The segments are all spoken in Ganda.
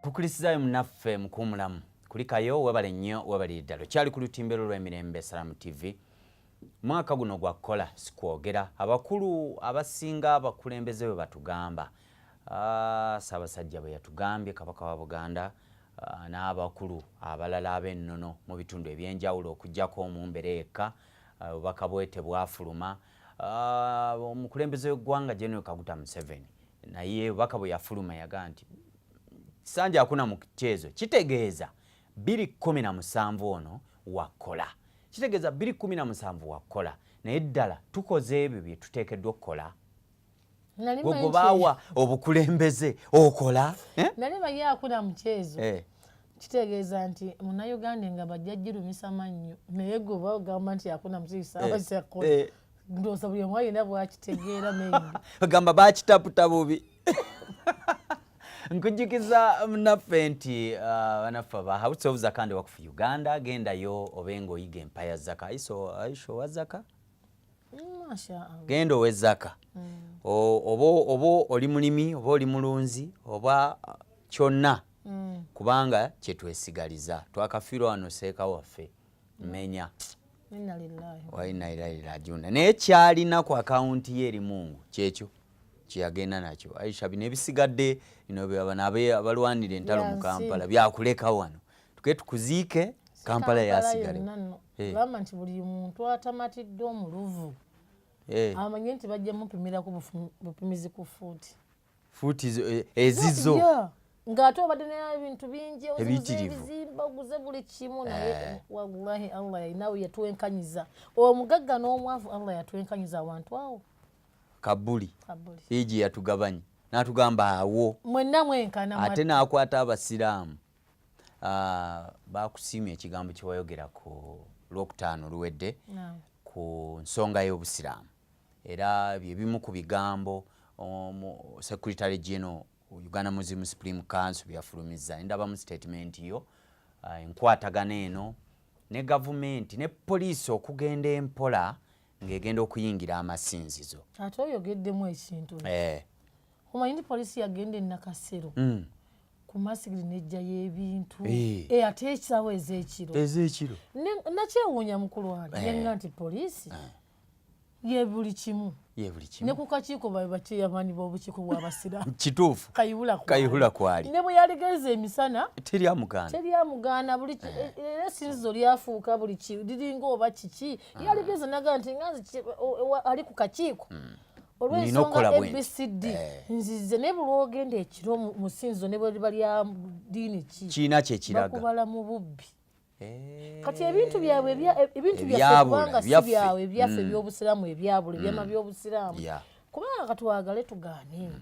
Tukulisizaayo munaffe mukuumulamu kulikayo, webale nnyo, webalire ddala. Okyali ku lutimbe lwo lw'emirembe, Salamu TV. Mwaka guno gwa kukola, sikwogera. Abakulu abasinga abakulembeze bwe batugamba, Ssaabasajja bwe yatugambye, Kabaka wa Buganda, n'abakulu abalala ab'ennono mu bitundu ebyenjawulo, okuggyako omumbere yekka, obubaka bwe tebwafuluma. Omukulembeze w'eggwanga General Kaguta Museveni naye obubaka bwe yafuluma yagaa nti kisanja akuna mu kyezo, kitegeeza 2017 ono wakola, kitegeeza 2017 wakola. Naye ddala tukoze ebyo bye tuteekeddwa okukola? Nali gwe manyi gwe baawa obukulembeze okola, eh? Nali manyi akuna mu kyezo kitegeeza nti Munnayuganda nga bajja girumisa mannyo, naye gwe oba ogamba nti akuna mu kyezo saawa kyakola, ndowooza buli omu alina bwakitegeera maybe. Ogamba bakitaputa bubi. Nkujjukiza naffe nti banaffe aba House of Zaka and Wakfu Uganda, gendayo obe ng'oyiga empaya zaka. Aisha, Aisha, owa zaka? Masha Allah. Genda owe zaka. Oba oli mulimi, oba oli mulunzi, oba kyonna, kubanga kyetwesigaliza. Twakafiirwa wano seeka waffe menya. Inna lillahi. Wa inna ilaihi rajiuna. Naye kyalina ku akawunti ye eri Mungu, kyekyo kyeyagenda nakyo. Aisha, bino ebisigadde bino bano abalwanira entalo mu Byansi. Kampala byakuleka wano, tuke tukuziike Kampala yasigale. Yonna nno. Eh. Gamba nti buli muntu atamatidde omuluvu amanye nti bajja mupimirako bupimizi ku fuuti. Fuuti ezizo. Yeah. Ng'ate obadde naye ebintu bingi oguze, Ebiyitirivu. ebizimba oguze, buli kimu, naye wallahi Allah yalinawe yatwenkanyiza omugagga n'omwavu. Allah yatwenkanyiza awantu awo. Kabuli. Kabuli. Egi yatugabanya n'atugamba awo mwenna mwenkana. Ate n'akwata abasiraamu. Bakusiimye ekigambo kyewayogera ku Lwokutaano luwedde ku nsonga y'obusiraamu, era byebimu ku bigambo Secretary General Uganda Muslim Supreme Council byafulumizza. Ndabamu statement yo, enkwatagana eno ne gavumenti ne poliisi okugenda empola ng'egenda okuyingira amasinzizo. Ate oyogeddemu ekintu. Omanyi nti poliisi yagenda enakasero ku masigiri nejjayo ebintu? Eh, ate ekisawo ez'ekiro. Ez'ekiro. Nakyewuunya mukulu wange, nenga nti poliisi ye buli kimu. Ye buli Ne kimu. ku kakiiko babe bakyeyamaanyi b'obukiiko bw'abasiraamu. Kituufu. Kayihura kwali. Kayihura kwali. Ne bwe yaligenza emisana, teri amugaana. Teri amugaana. Buli era esinzizo lyafuuka buli liringa oba kiki. Yaligenza nagaa nti nga nze ali ku kakiiko Nina olw'ensonga okukola bwe nti. ABCD nzize. Naye buli lwogenda ekiro mu sinzizo, ne bwe liba lya ddiini ki, kiina kyekiraga. Bakubala mu bubbi. Kati ebintu byabwe ebintu byaffe, Ebyabula, kubanga si byaffe. byabwe, ebyaffe ebyobusiraamu, ebyabula ebyama by'obusiraamu, kubanga katwagale tugaane,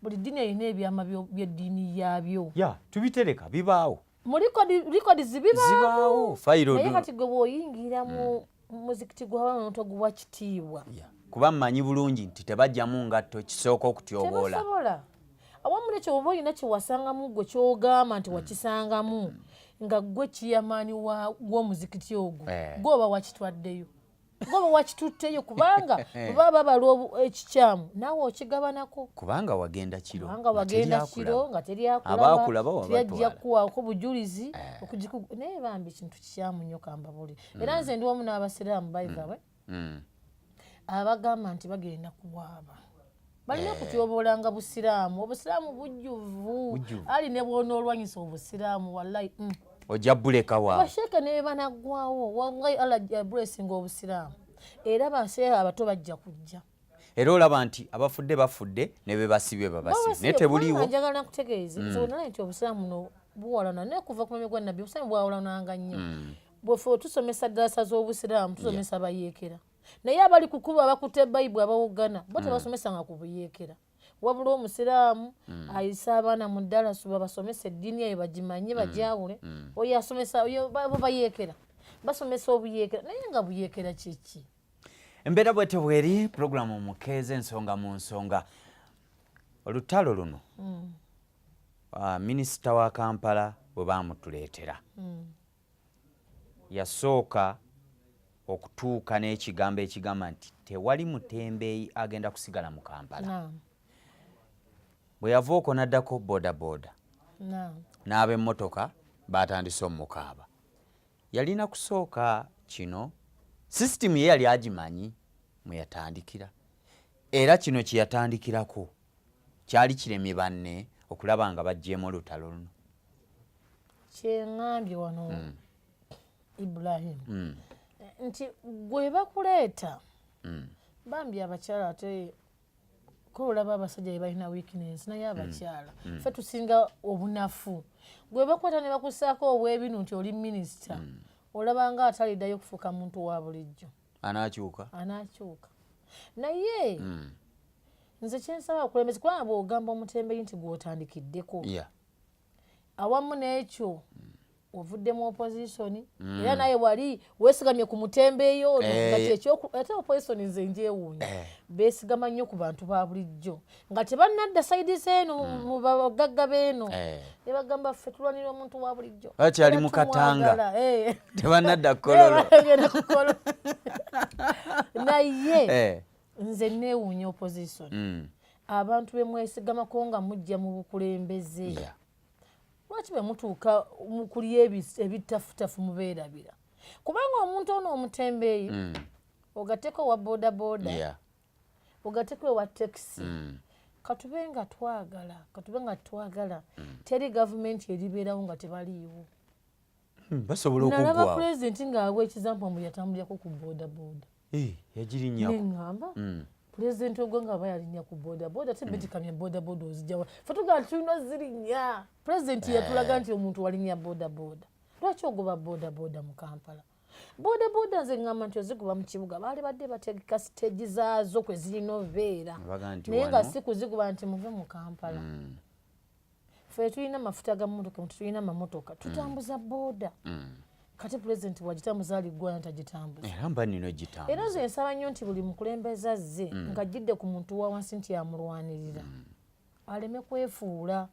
buli ddiini erina ebyama by'eddiini yaabyo. Ya, tubitereka, bibaawo. Mu likodi zibaawo zibibaamu. Fayiro. Naye kati gwe bw'oyingira mu muzikiti gw'abantu oguwa kitiibwa, Ya. Kuba mmanyi bulungi nti tebajjamu ngatto, kisooka okutyoboola. Tebasobola. Awamu nekyo oba olina kyewasangamu gwe kyogamba nti wakisangamu nga gwe kiyamaani w'omuzikiti ogwo, gwe oba wakitwaddeyo, gwe oba wakitutteyo, kubanga bwe baba babala ekikyamu naawe okigabanako. Kubanga wagenda kiro. Kubanga nga wagenda teri kiro akulaba. Nga teri akulaba. Abaakulaba teyajja wabatwala. Kuwaako bujulizi naye bambi kintu kikyamu nnyo, kambabuli. Era nze ndi wamu n'abasiraamu, by the way, abagamba nti bagenda kuwaaba balina okutyoboolanga busiraamu. Obusiraamu bujjuvu. Bujjuvu. Ali ne bwonoolwanyisa obusiraamu, wallahi. Ojja buleka waawe. Basheeke ne banaggwawo, wallahi Allah blessinga obusiraamu, era basheeke abato bajja kujja. Era olaba nti abafudde bafudde, ne be basibye babasibye, naye tebuliiwo. Kubanga njagala nkutegeeze, nze nalaba nti obusiraamu no buwalana, naye kuva ku mulembe gwa Nabbi obusiraamu bwawalananga nnyo. Bwefe tusomesa ddalasa z'obusiraamu, tusomesa bayeekera, naye abali kukuba abakutte Bayibuli abawogana bo tebasomesanga ku buyeekera. Wabula omusiraamu ayisa abaana mu ddalasu babasomesa eddiini eyo bagimanye, bagyawule. Oyo asomesa oyo bo bayeekera basomesa obuyeekera, naye nga buyeekera kiki? Embeera bwete bweri. Puroguramu Mukeeza, ensonga mu nsonga. Olutalo luno, minisita wa Kampala bwe baamutuleetera, yasooka okutuuka n'ekigambo ekigamba nti tewali mutembeeyi agenda kusigala mu Kampala. Bwe yava okwo n'addako boda boda. N'ab'emmotoka batandise omukaaba. Yalina kusooka kino, sisitimu ye yali agimanyi mwe yatandikira, era kino kye yatandikirako kyali kiremye banne okulaba nga baggyemu olutalo luno. Kyeŋŋambye wano, Ibrahim, nti gwe bakuleeta, bambi abakyala, ate ko olaba abasajja be balina weakness, naye abakyala ffe tusinga obunafu. Gwe bakwata ne bakussaako obwebinu nti oli minisita, olaba nga ataliddayo okufuuka muntu wa bulijjo. Anaakyuka. Anaakyuka. Naye nze kyensaba abakulembeze, kubanga bw'ogamba omutembeyi nti gw'otandikiddeko, awamu n'ekyo ovudde mu opposition, era naye wali weesigamye ku mutembeeyi ono, nga kyekyoku ate opposition nze njewuunya, beesigama nnyo ku bantu ba bulijjo nga tebannadda side zeeno, mu bagagga beeno, ne bagamba, "Ffe tulwanira omuntu wa bulijjo." Bakyali Era mu Katanga. tumwagala. Tebannadda Kololo. Bagenda ku Kololo. Naye nze neewuunya opposition, abantu be mwesigamako nga mujja mu bukulembeze, lwaki bwe mutuuka mu kulya ebitafutafu mubeerabira? Kubanga omuntu ono omutembeeyi, ogatteko owa bodaboda, ogatteko ewa takisi, katube nga twagala, katube nga twagala, teri gavumenti eribeerawo nga tebaliiwo. Basobola Nalaba okuggwawo. pulezidenti ng'awa ekizampo mbu yatambulirako ku bodaboda. Eh, yagirinnyako. Neŋŋamba, pulezidenti w'eggwanga aba yalinnya ku bodaboda, te betikamya bodaboda ozijjawa? Fe tugamba tulina ozirinnya. Pulezidenti yatulaga nti omuntu walinnya bodaboda, lwaki ogoba bodaboda mu Kampala? Bodaboda nze ŋŋamba nti oziguba mu kibuga, baali badde bategeka siteegi zaazo kwe zirina obeera, Baga nti naye nga wano si kuziguba nti muve mu Kampala. Ffe tulina amafuta ga mmotoka, tulina amamotoka, tutambuza booda. Kati pulezidenti bwagitambuza, aliggwana tagitambuza? Era mba nina ogitambuza. Era nze nsaba nnyo nti buli mukulembeze azze ng'ajjidde ku muntu wa wansi nti amulwanirira, aleme kwefuula.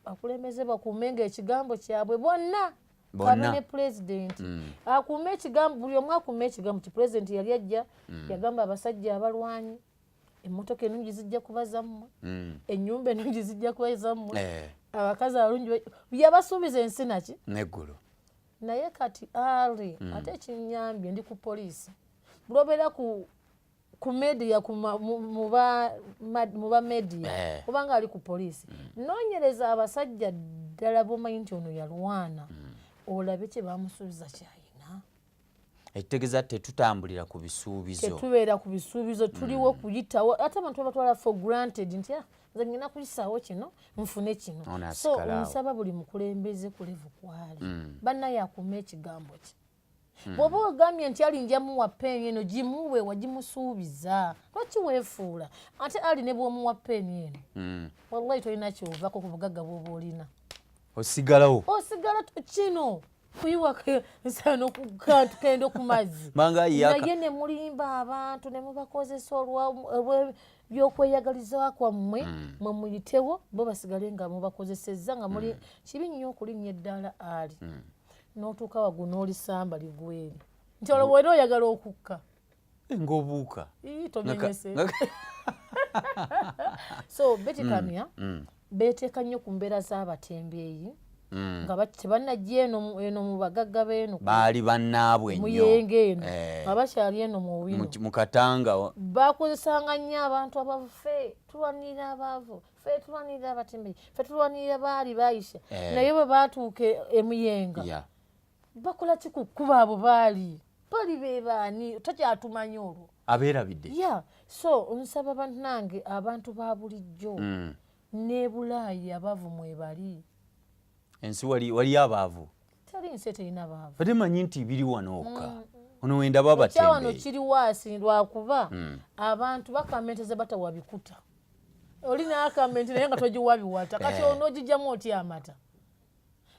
Abakulembeze bakuume nga ekigambo kyabwe bonna. Bonna. Kabe ne pulezidenti akuume ekigambo, buli omu akuume ekigambo ti pulezidenti yali ajja yagamba abasajja abalwanyi, emmotoka ennungi zijja kuba zammwe, ennyumba ennungi zijja kuba zammwe, abakazi abalungi yabasuubiza ensi naki Neggulu. Naye kati ali ate ekinyambye, ndi ku poliisi, lwobeera ku media, mu ba media, kubanga ali ku poliisi, noonyereza abasajja ddala bomanyi nti ono yalwana, olabe kye bamusuubiza kyayina. Ekitegeeza tetutambulira ku bisuubizo. Tetubeera ku bisuubizo, tuliwo kuyitawo. Ate abantu babatwala for granted nti, "Ah, nze ngenda kuyisaawo kino nfune kino." Ono So asigala awo. nsaba buli mukulembeze ku level kwali, bannaye akuume ekigambo kye. Bw'oba ogambye nti ali njamuwa peeni eno, gimuwe, wagimusuubiza. Lwaki weefuula? Ate ali ne bw'omuwa peeni eno, wallahi tolina kyovako ku bugagga bw'oba olina. Osigalawo. Osigala kino kuyiwa nsano kantu kendo ku mazzi. Manga yaka. Naye ne mulimba abantu ne mubakozesa olw'ebyokweyagaliza kwammwe, mwe muyitewo, bo basigale nga mubakozesezza nga muli. Kibi nnyo okulinnya eddaala ali n'otuuka waggulu n'olisamba ligweri nti olwo wera oyagala okukka. Ng'obuuka. Ii, tomenyese. So Betty Kamya beeteeka nnyo ku mbeera z'abatembeeyi nga tebannajja eno mu bagagga beeno. Baali bannaabwe nnyo. Muyenge eno, Eh. nga bakyali eno mu Owino. Mu Katanga. Bakozesanga nnyo abantu abavu. Ffe tulwanirira abaavu, ffe tulwanirira abatembeeyi, ffe tulwanirira baali bayisha. Eh. Naye bwe baatuuka emuyenga, bakola ki ku kkuba? Abo baali be baani? Tokyatumanyi olwo. Abeerabidde. Ya, so nsaba bannange abantu ba bulijjo, ne Bulaayi abaavu mwebali. Ensi waliyo abaavu. Teri nsi eterina baavu. Ate manyi nti biri wano wokka, ono wendaba Ekyawano abatembeeyi. kiri waasi lwakuba abantu bakamba ente ze batawa bikuta. Oli n'akamba ente naye nga togiwa biwata, kati Eh. onoogijjamu otya amata?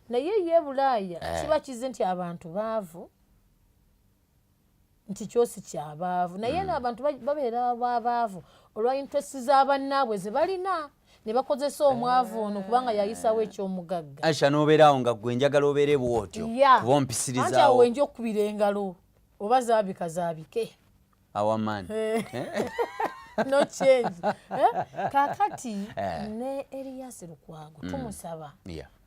Naye ye Bulaaya Eh. kiba kize nti abantu baavu, nti kyosi kyabaavu, naye no abantu babeera babaavu olwa interest z'abannaabwe ze balina, ne bakozesa omwavu ono kubanga yayisawo ekyomugagga. Aisha, n'obeeraawo nga gwe njagala obeere bwotyo, Ya. kuba Anti awo ompisirizawo. wenja okukubira engalo, oba zaabika zaabike. Awamaani. Eh. No change, eh? Kakati ne Erias Lukwago tumusaba,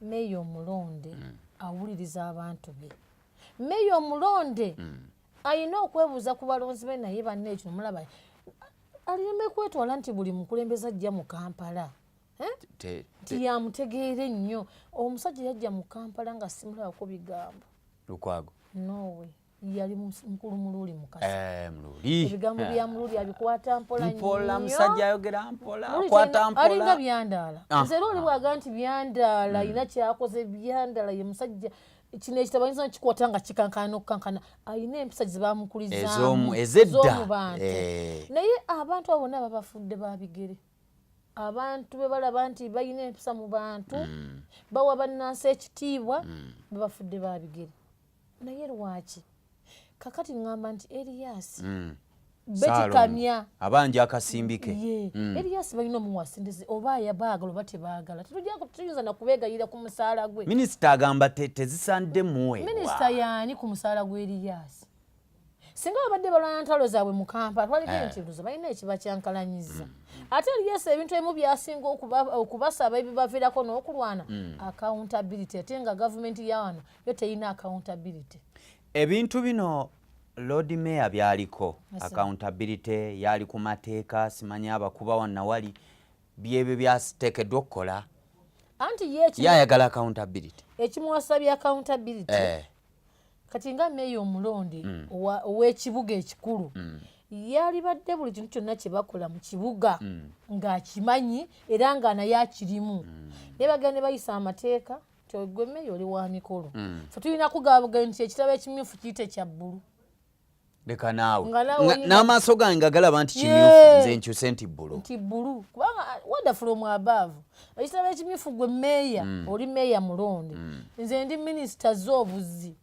meeya omulonde, awuliriza abantu be. Meeya omulonde ayina okwebuuza ku balonzi be. Naye banne, ekyo mulaba alireme kwetwala nti buli mukulembeze ajja mu Kampala, eh? Nti yamutegeera ennyo. Omusajja yajja mu Kampala nga simulabako bigambo. Lukwago. Nowe yali mukulu Muluuli Mukasa. Eh, Muluuli. Ebigambo bya Muluuli abikwata mpola. Mpola. Nnyo. Musajja ayogera mpola. Muluuli akwata alinga mpola. Byandaala. Nze era oli bwaga nti Byandaala ayina kyakoze, Byandaala ye musajja kino ekitabo ayinza nokikwata nga kikankana n'okukankana. Ayina empisa ze bamukulizaamu ez'edda. Ez'omu bantu. Naye abantu abo bonna babafudde babigere. Abantu be balaba nti balina empisa mu bantu, bawa bannansi ekitiibwa, babafudde babigere. Naye lwaki? Kakati ŋŋamba nti Eriyasi, Beti Saalongo. Kamya Abanja akasimbike. Ye Eriyasi balina omuwasindezi, oba baagala oba tebaagala, tuyinza nakubeegayira ku musaala gwe. Minisita agamba tezisaanidde muweebwa. Minisita yaani ku musaala gw'Eriyasi? Singa babadde balwana ntalo zaabwe mu Kampala, twaliko nti ntuzo balina ekibakyankalanyiza. Ate Eriyasi ebintu ebimu byasinga okubasaba ebibaviirako n'okulwana, accountability, ate nga gavumenti ya wano yo teyina accountability. Ebintu bino Lord Mayor byaliko Yes, sir. accountability yali ku mateeka, simanyi abakuba wannawali, byebyo byasiteekeddwa okukola. Anti ye Yayagala accountability. Ekimuwasa bya accountability. Kati nga meeya omulonde ow'ekibuga ekikulu, yalibadde buli kintu kyonna kye bakola mu kibuga ng'akimanyi era nga naye akirimu. Naye bagenda ne bayisa amateeka ti gwe meeya oli wa mikolo, fe tulina kugabuga nti ekitabo ekimyufu kiyite kya bbulu. Leka naawe. Nga naawe N'amaaso gange nga galaba nti kimyufu, nze nkyuse nti bbulu. Nti bbulu, kubanga order from above. Ekitabo ekimyufu, gwe meeya oli meeya mulonde, nze ndi minisita z'obuzi.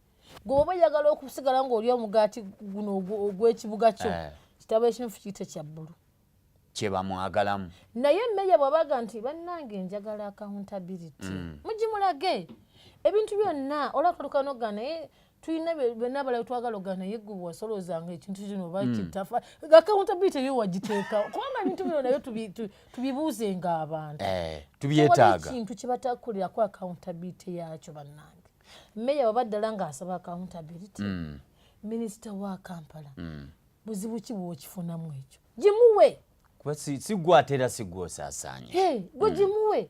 Gwe oba oyagala okusigala ng'oli omugaati guno ogw'ekibuga kyo, kitabo ekimyufu kiyite kya bbulu. Kye bamwagalamu. Naye meeya bw'abaga nti bannange njagala accountability, mugimulage ebintu byonna. Olwatuuka noga naye tulina byonna abalala twagala ogaa, naye gwe wasolozanga ekintu kino oba kitafa, accountability yo wagiteekawo? Kubanga ebintu bino nayo tubibuuzenga abantu. Tubyetaaga. Ekintu kye batakolерako accountability yakyo. Bannange, meeya bwaba ddala ng'asaba accountability, minisita wa Kampala, buzibu ki bwokifunamu ekyo? Gimuwe. Kuba si gwe ate era si gwe osaasaanya. Hey, gwe gimuwe.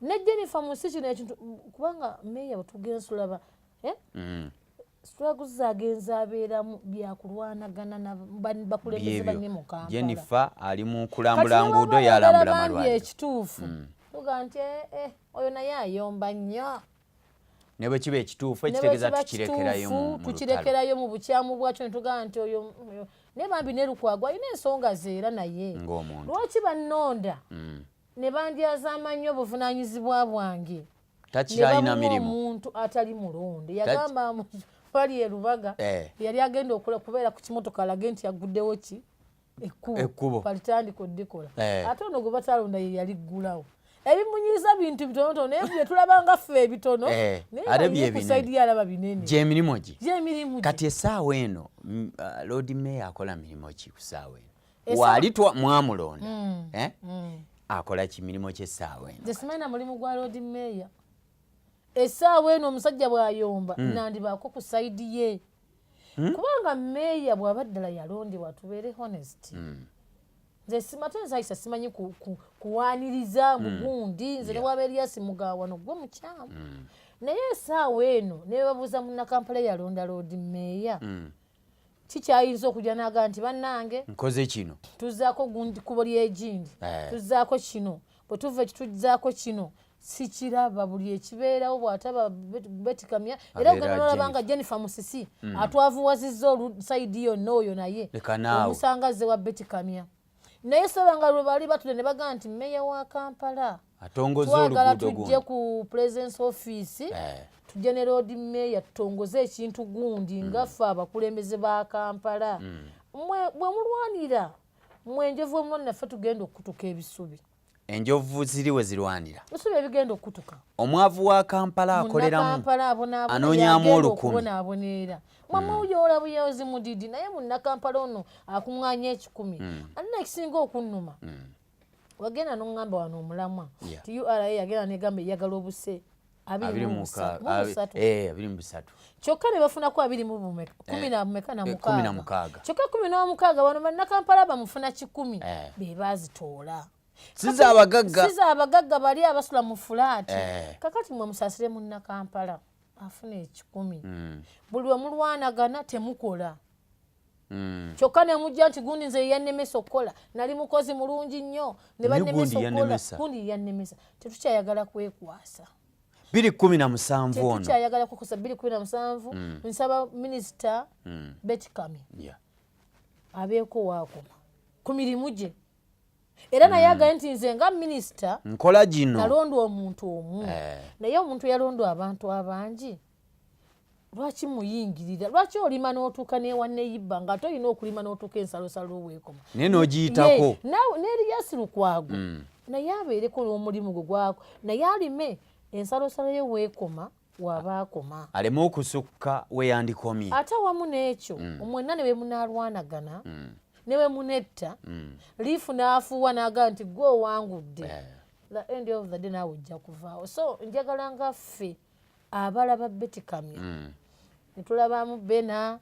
Ne Jennifer Musi kino ekintu, kubanga meeya bwetugenza tulaba, eh? Struggles zagenza abeeramu byakulwanagana na bakulembeze Byebyo. banne mu Kampala. Jennifer ali mu Kati kulambula ne nguudo, bw'aba yalambula ayagala bambi malwaliro. Ekituufu tuga nti eh, eh, oyo naye ayomba nnyo. Ne bwe kiba ekituufu, Ne bwe ekitegeeza kiba tukirekerayo kituufu, mu lutalo. Tukirekerayo mu bukyamu bwakyo ne tugamba nti oyo naye bambi ne Lukwago alina ensonga ze era naye. Ng'omuntu. Lwaki bannonda ne bandyazaama nnyo obuvunaanyizibwa bwange, ne Takyalina bamuwa mirimu. omuntu atali mulonde? Yagamba bali e Lubaga, yali agenda okola kubeera ku kimotoka alage nti aguddewo ki Ekkubo. Ekkubo balitandika oddikola. Ate ono gwe batalonda ye yali ggulawo. Ebimunyiiza bintu bitonotono, naye bye tulaba nga ffe ebitono, naye ate nga bye ye ku binene. side ye alaba binene. Gyemirimu gye. Gyemirimu gye. Kati essaawa eno Lord Mayor akola mirimu ki ku ssaawa eno? Essaawa- Waali mwamulonda, eh? Akola ki mirimu ky'essaawa eno? Nze simanyi na mulimu gwa Lord Mayor essaawa eno. Omusajja bw'ayomba, nandibaako ku side ye, kubanga meeya bw'aba ddala yalondebwa, tubeere honest, nze simate nzayisa simanyi kuwaniriza mugundi. Nze ne waba Erias Mugawano, gwe mukyamu. Naye essaawa eno ne babuuza Munnakampala yalonda Lord Mayor, kikyayinza okujja n'agaa nti bannange, nkoze kino, tuzzaako gundi kubo lyegindi, tuzzaako kino, bwe tuva eki tuzzaako kino. Sikiraba buli ekibeerawo bw'ataba betikamya era Abeera ogenda nolaba nga Jennifer. Jennifer Musisi atwavuwazizza oluside yonna, oyo naye Leka naawe. omusanga azze wa Betikamya. Naye saba nga lwe bali batudde ne bagamba nti meeya wa Kampala, atongoza twagala oluguudo tujje gundi ku Presidence office, tujje ne Lord Mayor, tutongoze ekintu gundi nga ffe abakulembeze ba Kampala. Mwe bwe mulwanira mwe enjovu emulwanira, ffe tugenda okukutuka ebisubi. Enjovu ziri we zirwanira. Bisubi ebigenda okukutuka. Omwavu wa Kampala akoleramu. Munnakampala abonaabona anoonyaamu yagenda 1000. okubonaabona era. Mwamwe uyoola buyozi mudidi naye munnakampala ono akuŋŋaanya 100. Ate ekisinga okunnuma. Wagenda n'oŋŋamba wano omulamwa. Ti URA yagenda n'egamba eyagala obuse. 23. 23. Kyokka ne bafunako abiri mu bumeka, kumi na bumeka na mukaaga. 16. Kyokka 16 bano bannakampala bamufuna 100 be baazitoola. Si za abagagga. Si za abagagga bali abasula mu fulaati. Kakati mwe musaasire munnakampala afuna 100. Buli lwe mulwanagana temukola. Kyokka ne mujja nti gundi nze yannemesa okukola, nali mukozi mulungi nnyo, ne Naye bannemesa gundi okukola, yannemesa. gundi yannemesa. Tetukyayagala kwekwasa. 2017 ono. Tetukyayagala kwekwasa 2017. Nsaba Minisita Betty Kamya abeeko waakoma ku mirimu gye. Era naye agambye nti nze nga minisita nkola gino. Nalondwa omuntu omu. Naye omuntu yalondwa abantu abangi. Lwaki muyingirira? Lwaki olima n'otuuka n'ewa neyibba nga ate olina okulima n'otuuka ensalosalo weekoma? Naye n'ogiyitako. Ye, ne Erias Lukwago. Naye abeereko n'omulimu gwe gwako. Naye alime ensalosalo ye weekoma waba akoma. Aleme okusukka we yandikomye. Ate awamu n'ekyo, mwenna ne bwe munaalwanagana, ne bwe munetta, liifu n'afuuwa n'agamba nti gwe owangudde. The end of the day naawe ojja kuvaawo. So njagala nga ffe abalaba Betty Kamya. Ne tulabamu Bena,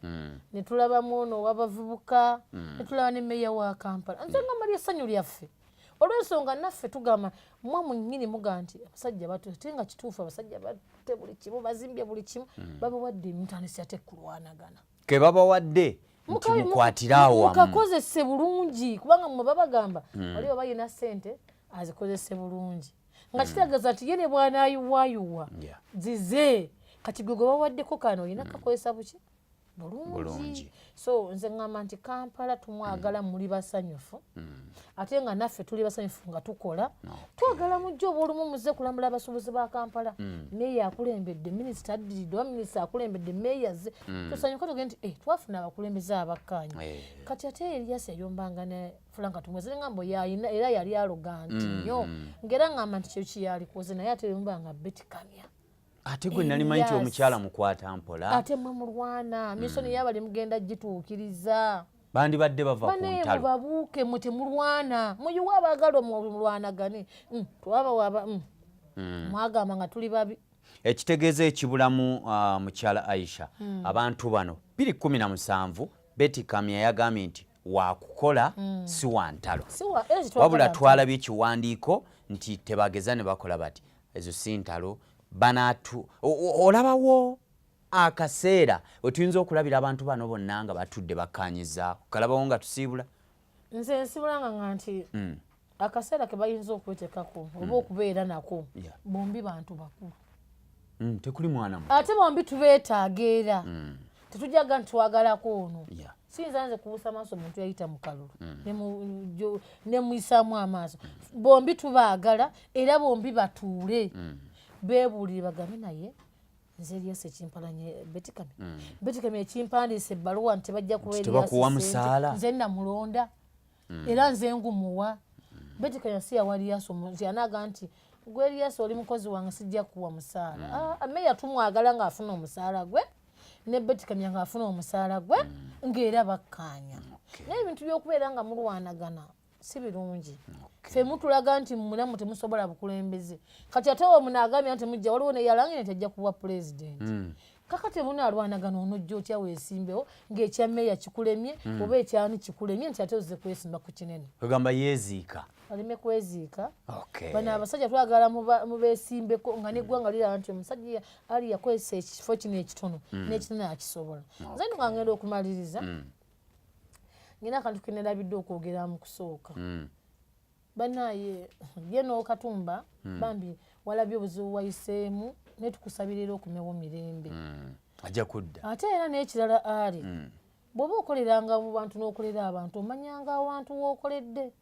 ne tulabamu ono ow'abavubuka, ne tulaba ne meeya wa Kampala. Nze ngamba ly'essanyu lyaffe. Olw'ensonga naffe tugamba, mmwe mwennyini mugamba nti abasajja batu, ate nga kituufu abasajja batte buli kimu, bazimbye buli kimu, babawadde emutandisi ate kulwanagana. Ke babawadde nti mukwatire awo wamu. Mukakozese bulungi, kubanga mmwe babagamba, wali oba alina ssente azikozese bulungi. Nga kitegeeza nti ye ne bw'anaayiwayiwa, zize. Kati gwe gwe bawaddeko kano olina kakozesa buki? Bulungi. Bulungi. So nze ŋŋamba nti Kampala tumwagala muli basanyufu. Ate nga naffe tuli basanyufu nga tukola. Twagala mujje oba olumu muzze kulambula abasuubuzi ba Kampala. Meeya akulembedde, minisita addiridde, oba minisita akulembedde, meeya azze. Tusanyuka tugende nti, twafuna abakulembeze abakkaanya. Kati ate Erias yayombanga ne Frank Tumweze ngamba yalina era yali arrogant nnyo. Ng'era ŋŋamba nti kyo kiyalikoze naye ate yombanga Betty Kamya. Ate gwe nali manyi nti Elias. omukyala mukwata mpola. Ate mwe mulwana, mission y'abali mugenda gituukiriza. Bandibadde bava ku Bane ntalo. mubabuuke mwe temulwana. Muyiwe abaagala mulwanagane. Twabawa Mwagamba nga tuli babi. Ekitegeeza ekibulamu, mukyala Aisha, abantu bano 2017 Betty Kamya yagambye nti wakukola si wa ntalo. Si wa, era kitwagala Wabula ntalo. twalabye ekiwandiiko nti tebageza ne bakola bati ezo si ntalo. Banatu, olabawo akaseera we tuyinza okulabira abantu bano bonna nga batudde bakkaanyizaako. Kalabawo nga tusiibula? Nze nsibulanga nga nti akaseera ke bayinza okwetekako oba okubeera nako, bombi bantu bakulu. Tekuli mwana muto. Ate bombi tubeetaaga era. Tetujjaga nti twagalako ono. Siyinza nze kubuusa maaso omuntu yayita mu kalulu. Ne muyisaamu amaaso. Bombi tubaagala era bombi batuule. Beebuulire bagambe naye nze Erias ekimpalanye Betty Kamya. Betty Kamya ekimpandiisa ebbaluwa nti tebajja kuwa Nti Erias tebakuwa ssente. musaala. Nze namulonda. Era nze ngumuwa. Betty Kamya si yawa Erias nti anaaga nti gwe Erias oli mukozi wange sijja kuwa musaala. Meeya tumwagala ng'afuna omusaala gwe, ne Betty Kamya ng'afuna omusaala gwe, ng'era bakkaanya. Naye ebintu by'okubeera nga mulwanagana si birungi. Ffe mutulaga nti mmwe nammwe temusobola bukulembeze. Kati ate owo munaagambye nti mujja, waliwo ne yalangire nti ajja kuwa pulezidenti. Kakati munaalwanagana onojja otya weesimbewo ng'ekya meeya kikulemye, oba ekyani kikulemye nti ate ozze kwesimba ku kinene. Ogamba yeeziika. Baleme kweziika. Bano abasajja twagala mubeesimbeko nga n'eggwanga liraba nti omusajja ali yakozesa ekifo kino ekitono, n'ekinene akisobola. Nze nno nga ngenda okumaliriza, ngenda akantu ke neerabidde okwogera mu kusooka. Bannaaye, ye n'Okatumba, bambi walabye obuzibu wayiseemu, naye tukusabira era okumewo mirembe. Ajja kudda. Ate era n'ekirala ali, bw'oba okoleranga mu bantu n'okolera abantu, omanyanga awantu w'okoledde.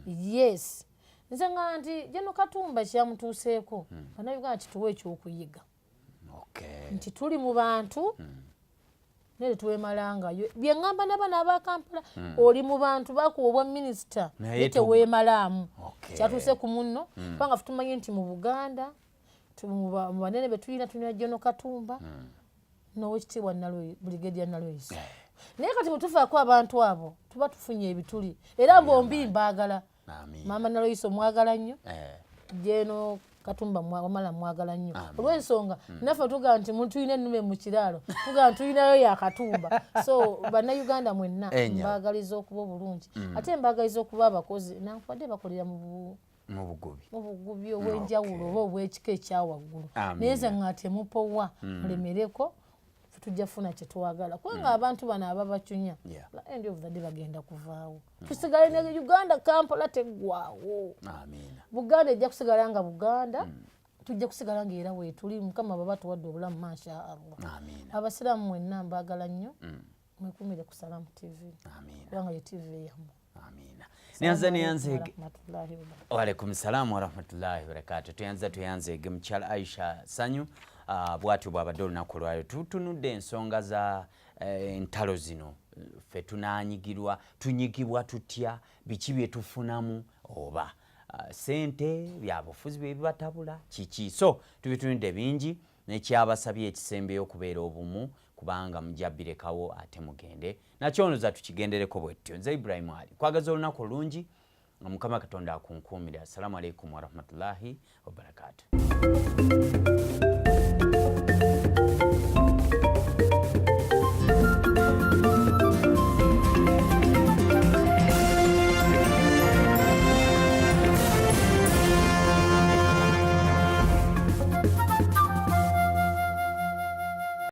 Yes. Nze nga nti General Katumba kyamutuuseeko, Bannayuganda kituwe ekyokuyiga. Nti tuli mu bantu, Naye tetwemalangayo. Bye ŋŋamba n'abaana aba Kampala, oli mu bantu bakuwa obwa minisita, naye teweemalaamu. Kyatuuse ku munno, kubanga fe tumanyi nti mu Buganda mu banene be tulina, tulina General Katumba n'Owekitiibwa Brigadier Nalweyiso. Naye kati bwe tuvaako abantu abo, tuba tufunye ebituli. Era bombi mbaagala. Maama Nalweyiso mwagala nnyo, General Katumba wamala mwagala nnyo, olw'ensonga naffe tugamba nti tulina ennume mu kiraalo, tugamba tulinayo ya Katumba. So Bannayuganda mwenna, mbaagaliza okuba obulungi, ate mbaagaliza okuba abakozi nankubadde bakolera mu Mu bugubi. Mu bugubi obw'enjawulo oba obw'ekika ekyawaggulu. Naye nze nga temupowa, mulemereko, tujja kufuna kyetwagala, kubanga abantu bano ababacunya, end of the day bagenda kuvaawo, tusigale ne Uganda. Kampala teggwawo, Buganda ejja kusigala nga Buganda, tujja kusigala nga era weetuli. Mukama baba tuwadde obulamu, masha Allah. Abasiraamu mwenna mbaagala nnyo, mwekumire ku Salamu TV, kubanga ye TV yammwe. Amiina. Neyanza, neyanzege. Waalaikum salaamu warahmatullahi wabarakatu. Tuyanza, tuyanzege mukyala Aisha Sanyu. Bwatyo bwabadde olunaku olwayo, tutunudde ensonga za entalo zino. Ffe tunanyigirwa, tunyigibwa tutya? Biki bye tufunamu? Oba sente, byabufuzi bye bibatabula, kiki? So tubitunudde bingi. Nekyabasabye ekisembeyo okubeera obumu, kubanga mujja birekawo ate mugende nakyonoza. Tukigendereko bwetutyo. Nze Ibrahimu Ali, kwagaza olunaku olungi, nga Mukama Katonda akunkuumire. Assalamu alaikum warahmatullahi wabarakatu.